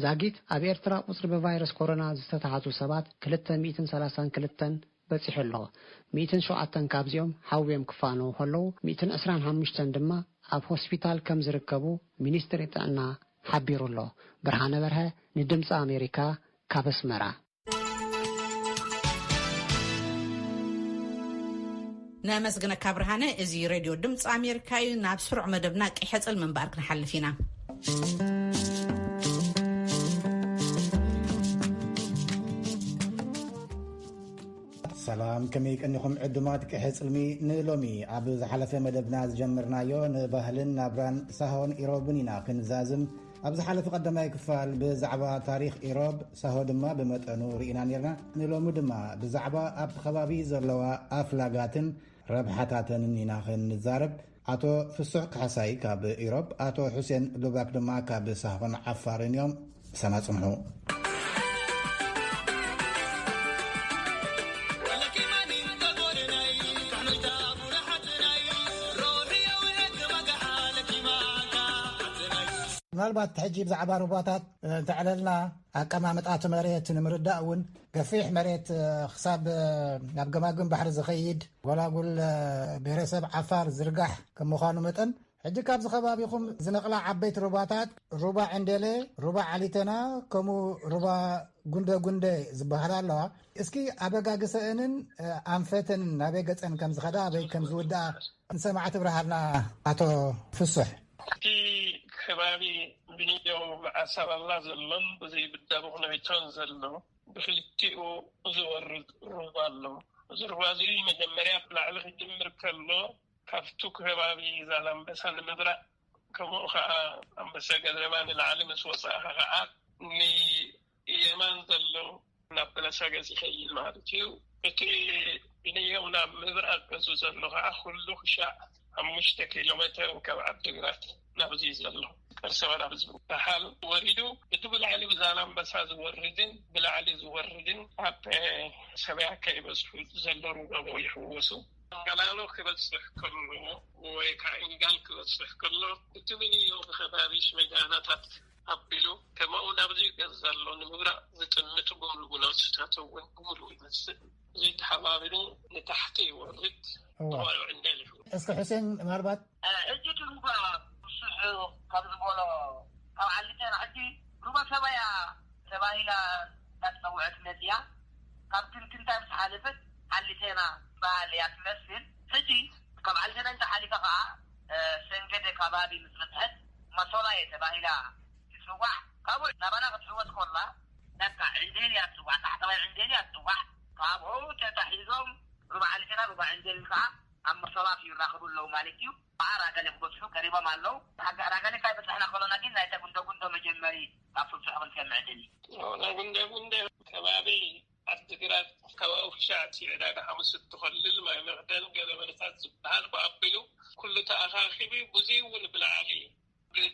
ዛጊት ኣብ ኤርትራ ቁጽሪ ብቫይረስ ኮሮና ዝተታሕዙ ሰባት ክልተ ሚእትን ሰላሳን ክልተን በጺሑ ኣሎ። ሚእትን ሸውዓተን ካብዚኦም ሓውዮም ክፋነዉ ከለዉ፣ ሚእትን ዕስራን ሓሙሽተን ድማ ኣብ ሆስፒታል ከም ዝርከቡ ሚኒስትሪ ጥዕና ሓቢሩ ኣሎ። ብርሃነ በርሀ ንድምፂ ኣሜሪካ ካብ ኣስመራ። ነመስግነካ ብርሃነ። እዚ ሬድዮ ድምፂ ኣሜሪካ እዩ። ናብ ስሩዕ መደብና ቀይሐ ጽልሚ እምበኣር ክንሓልፍ ኢና። ሰላም፣ ከመይ ቀኒኹም ዕዱማት ቅሐ ጽልሚ? ንሎሚ ኣብ ዝሓለፈ መደብና ዝጀመርናዮ ንባህልን ናብራን ሳሆን ኢሮብን ኢና ክንዛዝም። ኣብ ዝሓለፈ ቀዳማይ ክፋል ብዛዕባ ታሪኽ ኢሮብ፣ ሳሆ ድማ ብመጠኑ ርኢና ኔርና። ንሎሚ ድማ ብዛዕባ ኣብ ከባቢ ዘለዋ ኣፍላጋትን ረብሓታተንን ኢና ክንዛረብ። ኣቶ ፍሱሕ ካሕሳይ ካብ ኢሮብ፣ ኣቶ ሑሴን ሉባክ ድማ ካብ ሳሆን ዓፋርን እዮም። ምሳና ጽንሑ። ምናልባት ሕጂ ብዛዕባ ሩባታት እንተዕለልና፣ ኣቀማምጣ እቲ መሬት ንምርዳእ እውን፣ ገፊሕ መሬት፣ እ፣ ክሳብ፣ እ፣ ናብ ገማግም ባሕሪ ዝኸይድ ጎላጉል፣ እ፣ ብሄረሰብ ዓፋር ዝርጋሕ ከም ምዃኑ መጠን፣ ሕጂ ካብዚ ከባቢኹም ዝነቕላ ዓበይቲ ሩባታት፣ ሩባ ዕንዴሌ፣ ሩባ ዓሊቴና፣ ከምኡ ሩባ ጉንደ ጉንደ ዝበሃላ ኣለዋ። እስኪ ኣበጋግሰአንን፣ እ፣ ኣንፈተንን ናበይ ገጸን ከም ዝኸዳ፣ ኣበይ ከም ዝውድኣ ንሰማዕቲ ብርሃልና፣ ኣቶ ፍሱሕ። እቲ ከባቢ ብኒዮ መዓሳባላ ዘሎን ብዘይ ብዳቡ ክነቢቶን ዘሎ ብክልቲኡ ዝወርድ ሩባ ኣሎ። እዚ ሩባ እዚ መጀመርያ ብላዕሊ ክጅምር ከሎ ካብቱ ከባቢ ዛላምበሳ ንምብራእ፣ ከምኡ ከዓ ኣንበሳ ገደማ ንላዕሊ ምስ ወፃእካ ከዓ ንየማን ዘሎ ናብ በለሳ ገፅ ይኸይድ ማለት እዩ። እቲ ብንየው ናብ ምብራቅ ገፁ ዘሎ ከዓ ኩሉ ክሻዕ ሓሙሽተ ኪሎ ሜትር ካብ ዓዲግራት ናብዚ ዘሎ ቅርሰ ወራብ ዝበሃል ወሪዱ፣ እቲ ብላዕሊ ብዛላምበሳ ዝወርድን ብላዕሊ ዝወርድን ኣብ ሰበያ ከይበዝሑ ዘሎ ሩባቦ ይሕወሱ። ኣንጋላሎ ክበፅሕ ከሎ ወይ ከዓ ኢንጋል ክበፅሕ ከሎ፣ እቲ ብንዮ ብከባቢ ሽመጋናታት ኣቢሉ፣ ከምኡ ናብዚ ገፅ ዘሎ ንምብራቕ ዝጥምት ጎልጉሎታት እውን ብምሉኡ ይመስል። እዚ ተሓባቢሩ ንታሕቲ ይወርድ። እዋ። ተዋርዑ እንደልዩ። እስኪ፣ ሕሴን፣ ምናልባት እ፣ ሕጂ እቲ ሩባ ብዙሕ ካብ ዝበሎ፣ ካብ ዓሊቴና፣ ሕጂ ሩባ ሰባያ ተባሂላ እንዳተፀውዐት መፅያ፣ ካብ ክንክንታ ምስ ሓለፈት ዓሊቴና ትበሃል እያ ትመስል። ሕጂ ካብ ዓሊቴና እንተሓሊፋ ከዓ፣ እ፣ ሰንገደ ከባቢ ምስ በፅሐት፣ መሶላየ ተባሂላ ትፅዋዕ። ካብኡ ናባና ክትሕወስ ኮላ፣ በቃ ዕንዴል እያ ትፅዋዕ፣ ታሕተዋይ ዕንዴል እያ ትፅዋዕ። ካብኡ ተታሒዞም ሩባ ዓሊቴና፣ ሩባ ዕንዴል ከዓ ኣብ መሶላት ይራኸቡ ኣለዉ ማለት እዩ። ከዓ ራገሌ ክበፅሑ ቀሪቦም ኣለዉ። ራገ-፣ ራገሌ ካብ በፃሕና ከሎና ግን ናይታ ጉንደ ጉንዶ መጀመሪ ካብ ፍብፅሑ ክንሰምዕ ደሊ። ናይ ጉንደ ጉንደ ከባቢ ዓዲግራት፣ ከባቢ ሻዕቲ ዕዳጋ ሓሙስ እትኸልል፣ ማይ መቕደል፣ ገለ መለታት ዝበሃል ብኣቢሉ ኩሉ ተኣኻኺቡ፣ ብዙይ እውን ብላዕሊ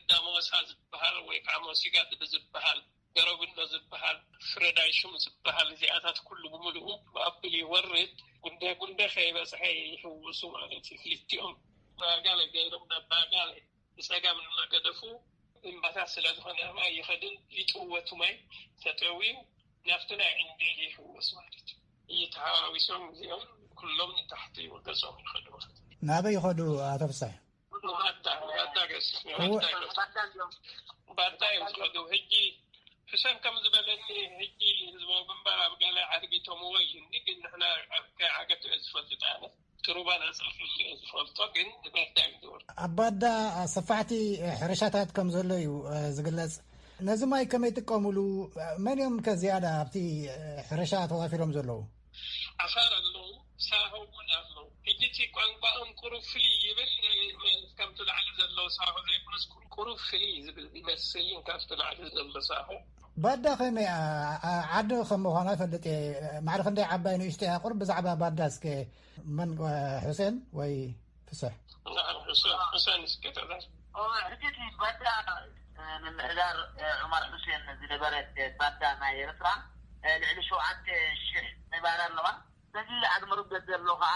ዳሞሳ ዝበሃል ወይ ከዓ ሞሲጋት ብዝበሃል፣ ገረጉሎ ዝበሃል፣ ፍረዳይ ሽም ዝበሃል፣ እዚኣታት ኩሉ ብምሉኡ ብኣብል ይወርድ። ጉንደ ጉንደ ከይበፅሐ ይሕውሱ ማለት እዩ። ክልቲኦም ባጋለ ገይሮም፣ ናብ ባጋለ ብጸጋም እናገደፉ እምባታት ስለ ዝኾነ ማይ ይኸድን ይጥወቱ፣ ማይ ተጠውዩ ናብቲ ናይ ዕንዴሌ ይፍወስ ማለት እዩ። እየተሓዋዊሶም እዚኦም ኩሎም ንታሕቲ ገጾም ይኸዱ ማለት እዩ። ናበይ ይኸዱ ኣቶ ፍሳይ? ባዳ፣ ባዳ ገጽ፣ እወ። ባዳ ገጽ። ባዳ እዮም ዝኸዱ። ሕጂ ሕሰን ከም ዝበለኒ፣ ሕጂ ህዝባዊ ግንባር ኣብ ገለ ዓርጊቶምዎ እዩ። እንዲ ግን ንሕና ኣብ ከ-፣ ዓገቱ እየ ዝፈልጥ ኣነ። ትሩባ ናጽርፊ እየ ዝፈልጦ፣ ግን ንባዳ እዩ ዝወርድ። ኣብ ባዳ ሰፋሕቲ ሕርሻታት ከም ዘሎ እዩ፣ እ፣ ዝግለጽ። ነዚ ማይ ከመይ ይጥቀሙሉ? መን እዮም ከ ዝያዳ ኣብቲ፣ እ፣ ሕርሻ ተዋፊሮም ዘለዉ? ዓፋር ኣለዉ፣ ሳሆ እውን ኣለዉ። ሕጂ እቲ ቋንቋኦም ቁሩብ ፍልይ ይብል፣ እ፣ ከምቲ ላዕሊ ዘለዉ ሳሆ ዘይኮነስ ቁሩብ ፍልይ ዝብል ይመስል እዩ ካብቲ ላዕሊ ዘሎ ሳሆ። ባዳ ከመይ፣ ኣ-፣ ኣ-፣ ዓዲ ከም ምዃና እፈልጥ እየ። ማዕረ ክንደይ ዓባይ ንእሽቶ እያ? ቁሩብ ብዛዕባ ባዳ እስከ መን፣ እ፣ ሑሴን ወይ ፍስሕ? ናዓም፣ ሑሴን፣ ሑሴን እስከ ተዛር። ኦ፣ ሕጂ እቲ ባዳ፣ እ፣ ምምሕዳር፣ እ፣ ዑመር ሑሴን ዝነበረት ባዳ ናይ ኤርትራ፣ እ፣ ልዕሊ ሸውዓተ ሽሕ ነባሪ ኣለዋ። በዚ ዓዲ መርገጽ ዘሎ ኸዓ፣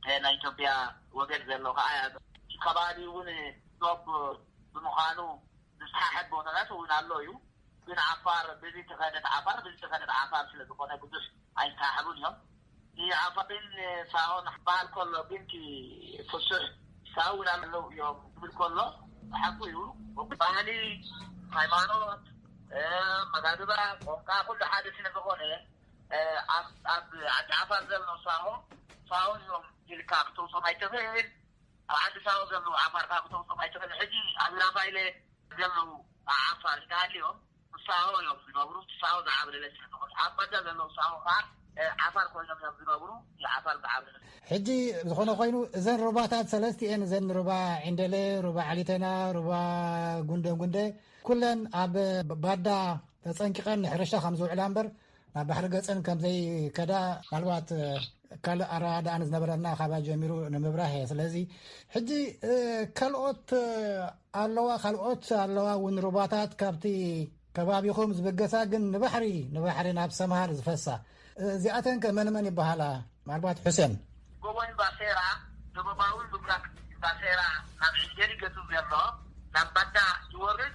እ፣ ናይ ኢትዮጵያ ወገን ዘሎ ኸዓ፣ እቲ ከባቢ እውን ዶብ ብምዃኑ ዝሰሓሕብ ቦታታት እውን ኣሎ እዩ። ግን ዓፋር፣ በዚ ተኸደት ዓፋር፣ በዚ ተኸደት ዓፋር ስለ ዝኾነ ብዙሕ ኣይተሓሕቡን እዮም። እቲ ዓፋርን ሳሆን ክበሃል ከሎ ግን እቲ ፍሱሕ ሳሆ እውን ኣለዉ እዮም ክብል ከሎ ሓቁ እዩ። ባህሊ፣ ሃይማኖት፣ እ፣ ኣመጋግባ፣ ቋንቋ ኩሉ ሓደ ስለ ዝኾነ፣ እ፣ ኣብ፣ ኣብ ዓዲ ዓፋር ዘሎ ሳሆ፣ ሳሆ እዮም ኢልካ ክተውጾም ኣይትኽእል። ኣብ ዓዲ ሳሆ ዘለዉ ዓፋር ካብ ክተውጾም ኣይትኽእል። ሕጂ ኣብ ራፋይለ ዘለዉ ዓፋር እንተሃልዮም፣ ሳሆ እዮም ዝነብሩ። ሳሆ ዝዓብለለ ስለ ዝኾነ፣ ኣብ ባዳ ዘለዉ ሳሆ ከዓ፣ እ፣ ዓፋር ኮይኖም እዮም ዝነብሩ። የዓፋር ዝዓብለለ። ሕጂ ዝኾነ ኮይኑ፣ እዘን ሩባታት ሰለስቲኤን፣ እዘን ሩባ ዒንደለ፣ ሩባ ዓሊተና፣ ሩባ ጉንደ ጉንደ፣ ኩለን ኣብ ባዳ ተጸንቂቐን ንሕርሻ ከም ዝውዕላ እምበር፣ ናብ ባሕሪ ገጸን ከም ዘይከዳ፣ ምናልባት፣ እ፣ ካልእ ኣረዳድኣ ንዝነበረና ካባይ ጀሚሩ ንምብራህ እየ። ስለዚ ሕጂ፣ እ፣ ካልኦት፣ እ፣ ኣለዋ፣ ካልኦት ኣለዋ እውን ሩባታት ካብቲ ከባቢኹም ዝብገሳ፣ ግን ንባሕሪ፣ ንባሕሪ ናብ ሰምሃር ዝፈሳ፣ እ፣ እዚኣተን ከ መን መን ይበሃላ? ምናልባት ሑሴን። ጎቦ እምባሴራ፣ ደቡባዊ ምብራቕ እምባሴራ፣ ናብ ዕንጀሊ ገጹ ዘሎ፣ ናብ ባዳ ዝወርድ፣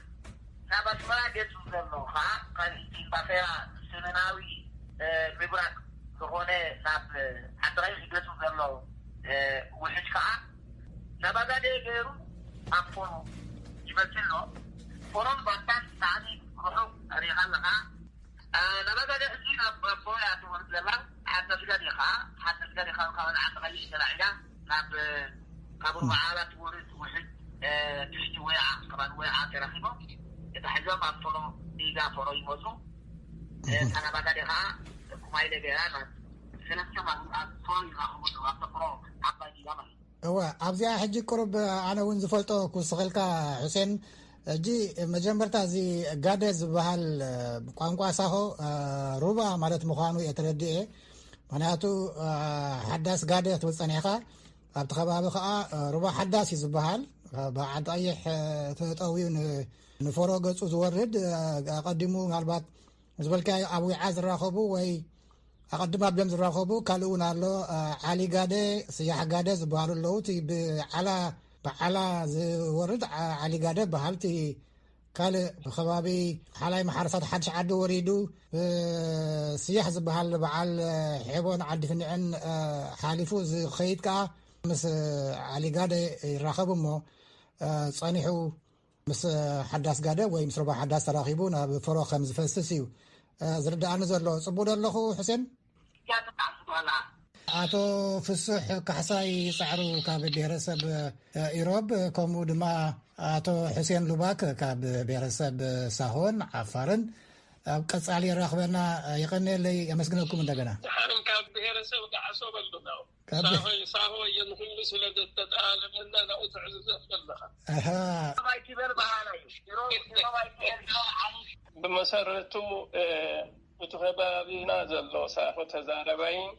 ናብ ኣስመራ ገጹ ዘሎ ኸዓ፣ ካብ እምባሴራ ሰሜናዊ፣ እ፣ ምብራቕ ዝኾነ፣ ናብ ዓዲ ቀይሕ ገጹ ዘሎ፣ እ፣ ውሕጅ ኸዓ፣ ናብ ኣጋዴ ገይሩ ኣብ ፎሮ ይመጽእ ኣሎ። ፎሮን ባዳን ብጣዕሚ ርሑቕ ርኢኻ ኣለኻ። እ፣ ናብ ኣጋዴ ሕጂ ናብ ኣቦ እያ ትወርድ ዘላ። ሓንቲ ስጋድ ኢኻ፣ ሓንቲ ስጋድ ኢኻ፣ ካብ ዓዲ ቀይሕ ተላዒላ ናብ፣ ካብ ሩባ ዓላ ትወርድ ውሕጅ፣ እ፣ ትሕቲ ወይዓ፣ ከባቢ ወይዓ ተራኺቦም፣ ተታሒዞም ኣብ ፎሮ፣ ዲጋ ፎሮ ይመጹ። እ፣ እህ። ካብ ኣጋዴ ኸዓ ኩማይለ ገይራ ናብ ሰለስተ ኣብ፣ ኣብ ፎሮ ይራኸቡ ኣለዉ፣ ኣብ ተፍሮ ዓባይ ዲጋ ማለት እዩ። እወ፣ ኣብዚኣ ሕጂ ቁሩብ ኣነ እውን ዝፈልጦ ክውስኸልካ፣ ሑሴን። ሕጂ መጀመርታ እዚ ጋደ ዝበሃል፣ እ፣ ቋንቋ ሳሆ፣ እ፣ ሩባ ማለት ምዃኑ እየ ተረዲኤ። ምኽንያቱ፣ እ፣ ሓዳስ ጋደ ክትብል ጸኒሕካ፣ ኣብቲ ከባቢ ኸዓ፣ እ፣ ሩባ ሓዳስ እዩ ዝበሃል። እ፣ ብዓዲ ቀይሕ፣ እ፣ ተጠውዩ ን-፣ ንፎሮ ገጹ ዝወርድ፣ እ፣ ኣቐዲሙ ምናልባት ዝበልካዮ ኣብ ዊዓ ዝራኸቡ ወይ ኣቐድም ኣብዮም ዝራኸቡ ካልእ እውን ኣሎ። እ፣ ዓሊ ጋደ፣ ስያሕ ጋደ ዝበሃሉ ኣለዉ። እቲ ብዓላ፣ ብዓላ ዝወርድ ዓ-፣ ዓሊ ጋደ በሃል። እቲ ካልእ ብከባቢ ሓላይ መሓረሳት ሓድሽ ዓዲ ወሪዱ፣ እ፣ ስያሕ ዝበሃል በዓል፣ እ፣ ሔቦን ዓዲ ፍንዕን፣ እ፣ ሓሊፉ ዝኸይድ ከኣ ምስ ዓሊ ጋደ ይራኸብ እሞ፣ እ፣ ጸኒሑ ምስ ሓዳስ ጋደ ወይ ምስ ሩባ ሓዳስ ተራኺቡ ናብ ፎሮ ከም ዝፈስስ እዩ፣ እ፣ ዝርድኣኒ ዘሎ። ጽቡቕ ዶ ኣለኹ፣ ሑሴን? ኣቶ ፍሱሕ ካሕሳይ ጻዕሩ ካብ ብሄረሰብ፣ እ፣ ኢሮብ፣ ከምኡ ድማ ኣቶ ሑሴን ሉባክ ካብ ብሄረሰብ ሳሆን ዓፋርን ኣብ ቀጻሊ የራኽበና። የቐንየለይ፣ የመስግነኩም እንደገና። ደሓን ካብ ብሄረሰብ ገዓሶ በሉና። ካብ ሳሆ፣ ሳሆ እየ ንኹሉ ስለ ዘተጠላለፈና ናብኡ ትዕዝዘት ዘለኻ። ኣሃ። ኢሮብ ኣይትበል በሃላይ። ኢሮብ፣ ኢሮብ ኣይትበል፣ ኢሮብ ዓሊ። ብመሰረቱ፣ እ፣ እቲ ከባቢና ዘሎ ሳሆ ተዛረባይን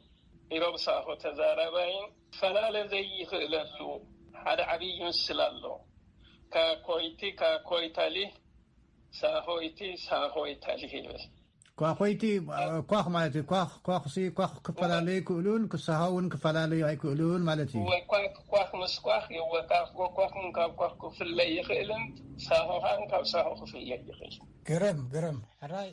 ኢሮብ ሳሆ ተዛረባይን ክፈላለ ዘይኽእለሉ ሓደ ዓብዪ ምስል ኣሎ። ካኮይቲ፣ ካኮይታሊ፣ ሳሆይቲ፣ ሳሆይታሊ ይብል። ኳኾይቲ ኳኽ ማለት እዩ። ኳኽ ኳኽሲ ኳኽ ክፈላለዩ ይክእሉን ክሳሆ እውን ክፈላለዩ ኣይክእሉን ማለት እዩ። ኳኽ ኳኽ ምስ ኳኽ ይወቃቕ። ኳኽ ካብ ኳኽ ክፍለይ ይኽእልን ሳሆ ኸዓ ካብ ሳሆ ክፍለይ ይኽእል። ግርም ግርም። ሕራይ